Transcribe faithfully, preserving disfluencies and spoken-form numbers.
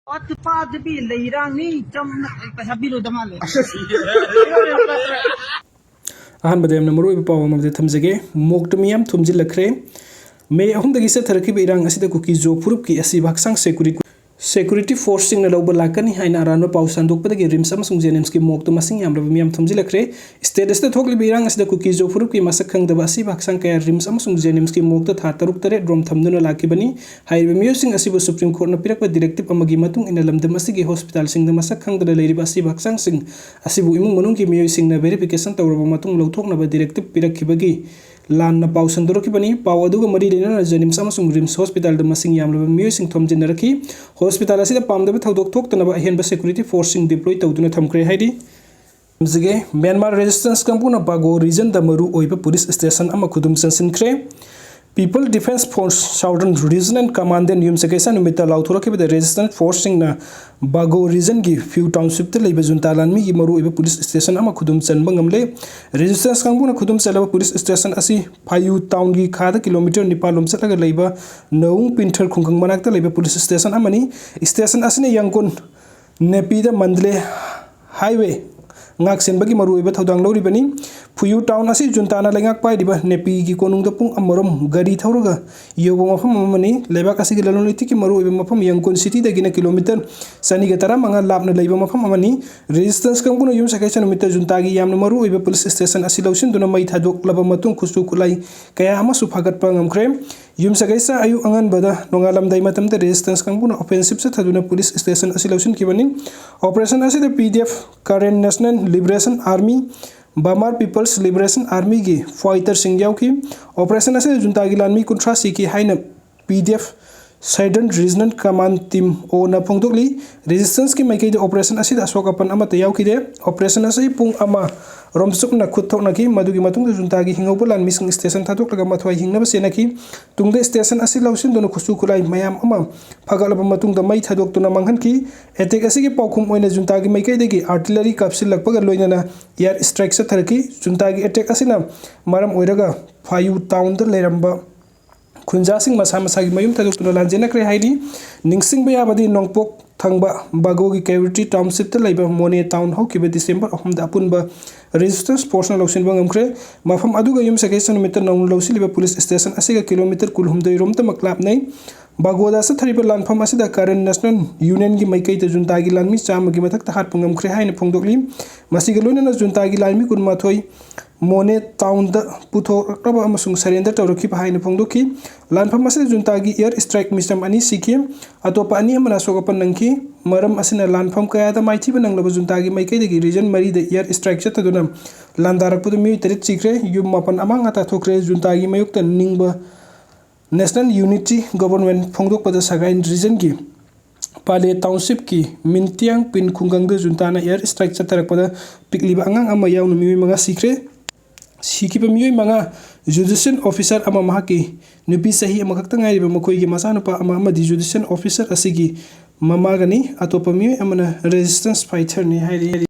ꯄꯥꯠꯇꯨ ꯄꯥꯗꯕꯤ ꯂꯩꯔꯥꯡꯅꯤ ꯆꯝꯅ ꯄꯩꯁꯥ ꯄꯤꯔꯣꯏꯗ ꯃꯥꯜꯂꯦ꯫ ꯑꯍꯥꯟꯕꯗ ꯌꯥꯝꯅ ꯃꯔꯨꯑꯣꯏꯕ ꯄꯥꯎ ꯑꯃꯗꯤ ꯊꯝꯖꯒꯦ꯫ ꯃꯣꯛꯇ ꯃꯤꯌꯥꯝ ꯊꯨꯝꯖꯤꯜꯂꯛꯈ꯭ꯔꯦ꯫ ꯃꯦ ꯑꯍꯨꯝꯗꯒꯤ ꯆꯠꯊꯔꯛꯈꯤꯕ ꯏꯔꯥꯡ ꯑꯁꯤꯗ ꯀꯨꯀꯤ ꯖꯣ ꯐꯨꯔꯨꯞꯀꯤ ꯑꯁꯤꯕ ꯍꯛꯆꯥꯡ ꯁꯦꯀꯨꯔꯤ-, ꯁꯦꯀꯨꯔꯤꯇꯤ ꯐꯣꯔꯁꯁꯤꯡꯅ ꯂꯧꯕ ꯂꯥꯛꯀꯅꯤ ꯍꯥꯏꯅ ꯑꯔꯥꯟꯕ ꯄꯥꯎ ꯁꯟꯗꯣꯛꯄꯗꯒꯤ ꯔꯤꯝꯁ ꯑꯃꯁꯨꯡ ꯖꯦꯅꯤꯝꯁꯀꯤ ꯃꯣꯛꯇ ꯃꯁꯤꯡ ꯌꯥꯝꯂꯕ ꯃꯤꯌꯥꯝ ꯊꯨꯝꯖꯤꯜꯂꯛꯈ꯭ꯔꯦ꯫ ꯁ꯭ꯇꯦꯠ ꯑꯁꯤꯗ ꯊꯣꯛꯂꯤꯕ ꯏꯔꯥꯡ ꯑꯁꯤꯗ ꯀꯨꯀꯤ ꯖꯣ ꯐꯨꯔꯨꯞꯀꯤ ꯃꯁꯛ ꯈꯪꯗꯕ ꯑꯁꯤꯕ ꯍꯛꯆꯥꯡ ꯀꯌꯥ ꯔꯤꯝꯁ ꯑꯃꯁꯨꯡ ꯖꯦꯅꯤꯝꯁꯀꯤ ꯃꯣꯛꯇ ꯊꯥ ꯇꯔꯨꯛ ꯇꯔꯦꯠ ꯔꯣꯝ ꯊꯝꯗꯨꯅ ꯂꯥꯛꯈꯤꯕꯅꯤ꯫ ꯍꯥꯏꯔꯤꯕ ꯃꯤꯑꯣꯏꯁꯤꯡ ꯑꯁꯤꯕꯨ ꯁꯨꯄ꯭ꯔꯤꯝ ꯀꯣꯔꯠꯅ ꯄꯤꯔꯛꯄ ꯗꯤꯔꯦꯛꯇꯤꯞ ꯑꯃꯒꯤ ꯃꯇꯨꯡ ꯏꯟꯅ ꯂꯝꯗꯝ ꯑꯁꯤꯒꯤ ꯍꯣꯁꯄꯤꯇꯥꯜꯁꯤꯡꯗ ꯃꯁꯛ ꯈꯪꯗꯅ ꯂꯩꯔꯤꯕ ꯑꯁꯤꯕ ꯍꯛꯆꯥꯡꯁꯤꯡ ꯑꯁꯤꯕꯨ ꯏꯃꯨꯡ ꯃꯅꯨꯡꯒꯤ ꯃꯤꯑꯣꯏꯁꯤꯡꯅ ꯚꯦꯔꯤꯐꯤꯀꯦꯁꯟ ꯇꯧꯔꯕ ꯃꯇꯨꯡ ꯂꯧꯊꯣꯛꯅꯕ ꯗꯤꯔꯦꯛꯇꯤꯞ ꯄꯤꯔꯛꯈꯤꯕꯒꯤ ꯂꯥꯟꯅ ꯄꯥꯎ ꯁꯟꯗꯣꯔꯛꯈꯤꯕꯅꯤ꯫ ꯄꯥꯎ ꯑꯗꯨꯒ ꯃꯔꯤ ꯂꯩꯅꯅ ꯖꯦꯅꯤꯝꯁ ꯑꯃꯁꯨꯡ ꯔꯤꯝꯁ ꯍꯣꯁꯄꯤꯇꯥꯜꯗ ꯃꯁꯤꯡ ꯌꯥꯝꯂꯕ ꯃꯤꯑꯣꯏꯁꯤꯡ ꯊꯣꯝꯖꯤꯟꯅꯔꯛꯈꯤ꯫ ꯍꯣꯁꯄꯤꯇꯥꯜ ꯑꯁꯤꯗ ꯄꯥꯝꯗꯕ ꯊꯧꯗꯣꯛ ꯊꯣꯛꯇꯅꯕ ꯑꯍꯦꯟꯕ ꯁꯦꯀ꯭ꯌꯨꯔꯤꯇꯤ ꯐꯣꯔꯁꯁꯤꯡ ꯗꯤꯄ꯭ꯂꯣꯏ ꯇꯧꯗꯨꯅ ꯊꯝꯈ꯭ꯔꯦ ꯍꯥꯏꯔꯤ꯫ ꯊꯝꯖꯒꯦ꯫ ꯃ꯭ꯌꯥꯟꯃꯥꯔ ꯔꯦꯖꯤꯁꯇꯦꯟꯁ ꯀꯥꯡꯕꯨꯅ ꯕꯥꯒꯣ ꯔꯤꯖꯟꯗ ꯃꯔꯨ ꯑꯣꯏꯕ ꯄꯨꯂꯤꯁ ꯁ꯭ꯇꯦꯁꯟ ꯑꯃ ꯈꯨꯗꯨꯝ ꯆꯟꯁꯤꯟꯈ꯭ꯔꯦ꯫ People defence force southern regional commandant Yumsakeis ꯅꯨꯃꯤꯠꯇ ꯂꯥꯎꯊꯣꯔꯛꯈꯤꯕꯗ ꯔꯦꯖꯤꯁꯇꯦꯟꯁ ꯐꯣꯔꯁꯁꯤꯡꯅ ꯕꯥꯒꯣ ꯔꯤꯖꯟꯒꯤ ꯐ꯭ꯌꯨ ꯇꯥꯎꯟꯁꯤꯞꯇ ꯂꯩꯕ ꯖꯨꯟꯇꯥ ꯂꯥꯟꯃꯤꯒꯤ ꯃꯔꯨꯑꯣꯏꯕ ꯄꯨꯂꯤꯁ ꯁ꯭ꯇꯦꯁꯟ ꯑꯃ ꯈꯨꯗꯨꯝ ꯆꯟꯕ ꯉꯝꯂꯦ꯫ ꯔꯦꯖꯤꯁꯇꯦꯟꯁ ꯀꯥꯡꯕꯨꯅ ꯈꯨꯗꯨꯝ ꯆꯜꯂꯕ ꯄꯨꯂꯤꯁ ꯁ꯭ꯇꯦꯁꯟ ꯑꯁꯤ ꯐꯥꯌꯨ ꯇꯥꯎꯟꯒꯤ ꯈꯥꯗ ꯀꯤꯂꯣꯃꯤꯇꯔ ꯅꯤꯄꯥꯜ ꯂꯣꯝ ꯆꯠꯂꯒ ꯂꯩꯕ ꯅꯧꯡ ꯄꯤꯟꯊꯔ ꯈꯨꯡꯒꯪ ꯃꯅꯥꯛꯇ ꯂꯩꯕ ꯄꯨꯂꯤꯁ ꯁ꯭ꯇꯦꯁꯟ ꯑꯃꯅꯤ꯫ ꯁ꯭ꯇꯦꯁꯟ ꯑꯁꯤꯅ ꯌꯥꯡꯒꯣꯟ ꯅꯦꯄꯤꯗ ꯃꯟꯗꯂꯦ ꯍꯥꯏꯋꯦ ꯉꯥꯛꯁꯦꯟꯕꯒꯤ ꯃꯔꯨꯑꯣꯏꯕ ꯊꯧꯗꯥꯡ ꯂꯧꯔꯤꯕꯅꯤ꯫ ꯐꯨꯌꯨ ꯇꯥꯎꯟ ꯑꯁꯤ ꯖꯨꯟꯇꯥꯅ ꯂꯩꯉꯥꯛ ꯄꯥꯏꯔꯤꯕ ꯅꯦꯄꯤꯒꯤ ꯀꯣꯅꯨꯡꯗ ꯄꯨꯡ ꯑꯃꯔꯣꯝ ꯒꯥꯔꯤ ꯊꯧꯔꯒ ꯌꯧꯕ ꯃꯐꯝ ꯑꯃꯅꯤ꯫ ꯂꯩꯕꯥꯛ ꯑꯁꯤꯒꯤ ꯂꯂꯣꯟ ꯏꯇꯤꯛꯀꯤ ꯃꯔꯨꯑꯣꯏꯕ ꯃꯐꯝ ꯌꯥꯡꯒꯣꯟ ꯁꯤꯇꯤꯗꯒꯤꯅ ꯀꯤꯂꯣꯃꯤꯇꯔ ꯆꯅꯤꯒ ꯇꯔꯥꯃꯉꯥ ꯂꯥꯞꯅ ꯂꯩꯕ ꯃꯐꯝ ꯑꯃꯅꯤ꯫ ꯔꯦꯖꯤꯁꯇꯦꯟꯁ ꯀꯥꯡꯕꯨꯅ ꯌꯨꯝꯁꯀꯩꯁ ꯅꯨꯃꯤꯠꯇ ꯖꯨꯟꯇꯥꯒꯤ ꯌꯥꯝꯅ ꯃꯔꯨꯑꯣꯏꯕ ꯄꯨꯂꯤꯁ ꯁ꯭ꯇꯦꯁꯟ ꯑꯁꯤ ꯂꯧꯁꯤꯟꯗꯨꯅ ꯃꯩ ꯊꯥꯗꯣꯛꯂꯕ ꯃꯇꯨꯡ ꯈꯨꯠꯁꯨ ꯈꯨꯠꯂꯥꯏ ꯀꯌꯥ ꯑꯃꯁꯨ ꯐꯥꯒꯠꯄ ꯉꯝꯈ꯭ꯔꯦ꯫ ꯌꯨꯝꯁꯀꯩꯁ ꯑꯌꯨꯛ ꯑꯉꯟꯕꯗ ꯅꯣꯡꯉꯥꯜꯂꯝꯗꯥꯏ ꯃꯇꯝꯗ ꯔꯦꯖꯤꯁꯇꯦꯟꯁ ꯀꯥꯡꯕꯨꯅ ꯑꯣꯐꯦꯟꯁꯤꯞ ꯆꯠꯊꯗꯨꯅ ꯄꯨꯂꯤꯁ ꯁ꯭ꯇꯦꯁꯟ ꯑꯁꯤ ꯂꯧꯁꯤꯟꯈꯤꯕꯅꯤ꯫ ꯑꯣꯄꯔꯦꯁꯟ ꯑꯁꯤꯗ P D F, Karen national liberation army, Bamar people's liberation ꯑꯥꯔꯃꯤꯒꯤ ꯐꯥꯏꯇꯔꯁꯤꯡ ꯌꯥꯎꯈꯤ꯫ ꯑꯣꯄꯔꯦꯁꯟ ꯑꯁꯤꯗ ꯖꯨꯟꯇꯥꯒꯤ ꯂꯥꯟꯃꯤ ꯀꯨꯟꯊ꯭ꯔꯥ ꯁꯤꯈꯤ ꯍꯥꯏꯅ P D F southern regional command team ꯑꯣꯅ ꯐꯣꯡꯗꯣꯛꯂꯤ꯫ ꯔꯦꯖꯤꯁꯇꯦꯟꯁꯀꯤ ꯃꯥꯏꯀꯩꯗ ꯑꯣꯄꯔꯦꯁꯟ ꯑꯁꯤꯗ ꯑꯁꯣꯛ ꯑꯄꯟ ꯑꯃꯠꯇ ꯌꯥꯎꯈꯤꯗꯦ꯫ ꯑꯣꯄꯔꯦꯁꯟ ꯑꯁꯤ ꯄꯨꯡ ꯑꯃ ꯔꯣꯝ ꯆꯨꯞꯅ ꯈꯨꯠ ꯊꯣꯛꯅꯈꯤ꯫ ꯃꯗꯨꯒꯤ ꯃꯇꯨꯡꯗ ꯖꯨꯟꯇꯥꯒꯤ ꯍꯤꯡꯍꯧꯕ ꯂꯥꯟꯃꯤꯁꯤꯡ ꯁ꯭ꯇꯦꯁꯟ ꯊꯥꯗꯣꯛꯂꯒ ꯃꯊ꯭ꯋꯥꯏ ꯍꯤꯡꯅꯕ ꯆꯦꯟꯅꯈꯤ꯫ ꯇꯨꯡꯗ ꯁ꯭ꯇꯦꯁꯟ ꯑꯁꯤ ꯂꯧꯁꯤꯟꯗꯨꯅ ꯈꯨꯠꯁꯨ ꯈꯨꯠꯂꯥꯏ ꯃꯌꯥꯝ ꯑꯃ ꯐꯒꯠꯂꯕ ꯃꯇꯨꯡꯗ ꯃꯩ ꯊꯥꯗꯣꯛꯇꯨꯅ ꯃꯥꯡꯍꯟꯈꯤ꯫ ꯑꯦꯇꯦꯛ ꯑꯁꯤꯒꯤ ꯄꯥꯎꯈꯨꯝ ꯑꯣꯏꯅ ꯖꯨꯟꯇꯥꯒꯤ ꯃꯥꯏꯀꯩꯗꯒꯤ ꯑꯥꯔꯇꯤꯂꯔꯤ ꯀꯥꯞꯁꯤꯜꯂꯛꯄꯒ ꯂꯣꯏꯅꯅ ꯑꯦꯌꯥꯔ ꯁ꯭ꯇ꯭ꯔꯥꯏꯛ ꯆꯠꯊꯔꯛꯈꯤ꯫ ꯖꯨꯟꯇꯥꯒꯤ ꯑꯦꯇꯦꯛ ꯑꯁꯤꯅ ꯃꯔꯝ ꯑꯣꯏꯔꯒ ꯐꯥꯌꯨ ꯇꯥꯎꯟꯗ ꯂꯩꯔꯝꯕ ꯈꯨꯟꯖꯥꯁꯤꯡ ꯃꯁꯥ ꯃꯁꯥꯒꯤ ꯃꯌꯨꯝ ꯊꯥꯗꯣꯛꯇꯨꯅ ꯂꯥꯟꯖꯦꯟꯅꯈ꯭ꯔꯦ ꯍꯥꯏꯔꯤ꯫ ꯅꯤꯡꯁꯤꯡꯕ ꯌꯥꯕꯗꯤ ꯅꯣꯡꯄꯣꯛ ꯈꯪꯕ ꯕꯥꯒꯣꯒꯤ ꯀꯦꯋꯤꯇꯤ ꯇꯥꯎꯟꯁꯤꯞꯇ ꯂꯩꯕ ꯃꯣꯅꯦ ꯇꯥꯎꯟ ꯍꯧꯈꯤꯕ ꯗꯤꯁꯦꯝꯕꯔ ꯑꯍꯨꯝꯗ ꯑꯄꯨꯟꯕ ꯔꯦꯖꯤꯁꯇꯦꯟꯁ ꯐꯣꯔꯁꯅ ꯂꯧꯁꯤꯟꯕ ꯉꯝꯈ꯭ꯔꯦ꯫ ꯃꯐꯝ ꯑꯗꯨꯒ ꯌꯨꯝꯁꯀꯩꯁ ꯅꯨꯃꯤꯠꯇ ꯅꯧꯅ ꯂꯧꯁꯤꯜꯂꯤꯕ ꯄꯨꯂꯤꯁ ꯁ꯭ꯇꯦꯁꯟ ꯑꯁꯤꯒ ꯀꯤꯂꯣꯃꯤꯇꯔ ꯀꯨꯟꯍꯨꯝꯗꯣꯏ ꯔꯣꯝꯇꯃꯛ ꯂꯥꯞꯅꯩ꯫ ꯕꯥꯒꯣꯗ ꯆꯠꯊꯔꯤꯕ ꯂꯥꯟꯐꯝ ꯑꯁꯤꯗ ꯀꯥꯔꯦꯟ ꯅꯦꯁꯅꯦꯜ ꯌꯨꯅꯤꯌꯟꯒꯤ ꯃꯥꯏꯀꯩꯗ ꯖꯨꯟꯇꯥꯒꯤ ꯂꯥꯟꯃꯤ ꯆꯥꯝꯃꯒꯤ ꯃꯊꯛꯇ ꯍꯥꯠꯄ ꯉꯝꯈ꯭ꯔꯦ ꯍꯥꯏꯅ ꯐꯣꯡꯗꯣꯛꯂꯤ꯫ ꯃꯁꯤꯒ ꯂꯣꯏꯅꯅ ꯖꯨꯟꯇꯥꯒꯤ ꯂꯥꯟꯃꯤ ꯀꯨꯟꯃꯥꯊꯣꯏ ꯃꯣꯅꯦ ꯇꯥꯎꯟꯗ ꯄꯨꯊꯣꯔꯛꯂꯕ ꯑꯃꯁꯨꯡ ꯁꯔꯦꯟꯗꯔ ꯇꯧꯔꯛꯈꯤꯕ ꯍꯥꯏꯅ ꯐꯣꯡꯗꯣꯛꯈꯤ꯫ ꯂꯥꯟꯐꯝ ꯑꯁꯤꯗ ꯖꯨꯟꯇꯥꯒꯤ ꯑꯦꯌꯔ ꯁ꯭ꯇ꯭ꯔꯥꯏꯛ ꯃꯤꯁꯝ ꯑꯅꯤ ꯁꯤꯈꯤ꯫ ꯑꯇꯣꯞꯄ ꯑꯅꯤ ꯑꯃꯅ ꯑꯁꯣꯛ ꯑꯄꯟ ꯅꯪꯈꯤ꯫ ꯃꯔꯝ ꯑꯁꯤꯅ ꯂꯥꯟꯐꯝ ꯀꯌꯥꯗ ꯃꯥꯏꯊꯤꯕ ꯅꯪꯂꯕ ꯖꯨꯟꯇꯥꯒꯤ ꯃꯥꯏꯀꯩꯗꯒꯤ ꯔꯤꯖꯟ ꯃꯔꯤꯗ ꯑꯦꯌꯔ ꯁ꯭ꯇ꯭ꯔꯥꯏꯛ ꯆꯠꯊꯗꯨꯅ ꯂꯥꯟꯗꯥꯔꯛꯄꯗ ꯃꯤꯑꯣꯏ ꯇꯔꯦꯠ ꯁꯤꯈ꯭ꯔꯦ, ꯌꯨꯝ ꯃꯥꯄꯟ ꯑꯃꯥꯡ ꯑꯇꯥ ꯊꯣꯛꯈ꯭ꯔꯦ꯫ ꯖꯨꯟꯇꯥꯒꯤ ꯃꯥꯌꯣꯛꯇ ꯅꯤꯡꯕ national unity government ꯐꯣꯡꯗꯣꯛꯄꯗ ꯁꯒꯥꯏꯟ ꯔꯤꯖꯟꯒꯤ Pale ꯇꯥꯎꯟꯁꯤꯞꯀꯤ ꯃꯤꯟꯇꯤꯌꯥꯡ pin ꯈꯨꯡꯒꯪꯗ ꯖꯨꯟꯇꯥꯅ ꯑꯦꯌꯔ ꯁ꯭ꯇ꯭ꯔꯥꯏꯛ ꯆꯠꯊꯔꯛꯄꯗ ꯄꯤꯛꯂꯤꯕ ꯑꯉꯥꯡ ꯑꯃ ꯌꯥꯎꯅ ꯃꯤꯑꯣꯏ ꯃꯉꯥ ꯁꯤꯈ꯭ꯔꯦ꯫ ꯁꯤꯈꯤꯕ ꯃꯤꯑꯣꯏ ꯃꯉꯥ ꯖꯨꯗꯤꯁꯤꯌꯦꯜ ꯑꯣꯐꯤꯁꯥꯔ ꯑꯃ, ꯃꯍꯥꯛꯀꯤ ꯅꯨꯄꯤ ꯆꯍꯤ ꯑꯃꯈꯛꯇ ꯉꯥꯏꯔꯤꯕ ꯃꯈꯣꯏꯒꯤ ꯃꯆꯥꯅꯨꯄꯥ ꯑꯃ ꯑꯃꯗꯤ ꯖꯨꯗꯤꯁꯤꯌꯦꯜ ꯑꯣꯐꯤꯁꯥꯔ ꯑꯁꯤꯒꯤ ꯃꯃꯥꯒꯅꯤ꯫ ꯑꯇꯣꯞꯄ ꯃꯤꯑꯣꯏ ꯑꯃꯅ ꯔꯦꯖꯤꯁꯇꯦꯟꯁ ꯐꯥꯏꯇꯔꯅꯤ ꯍꯥꯏꯔꯤ꯫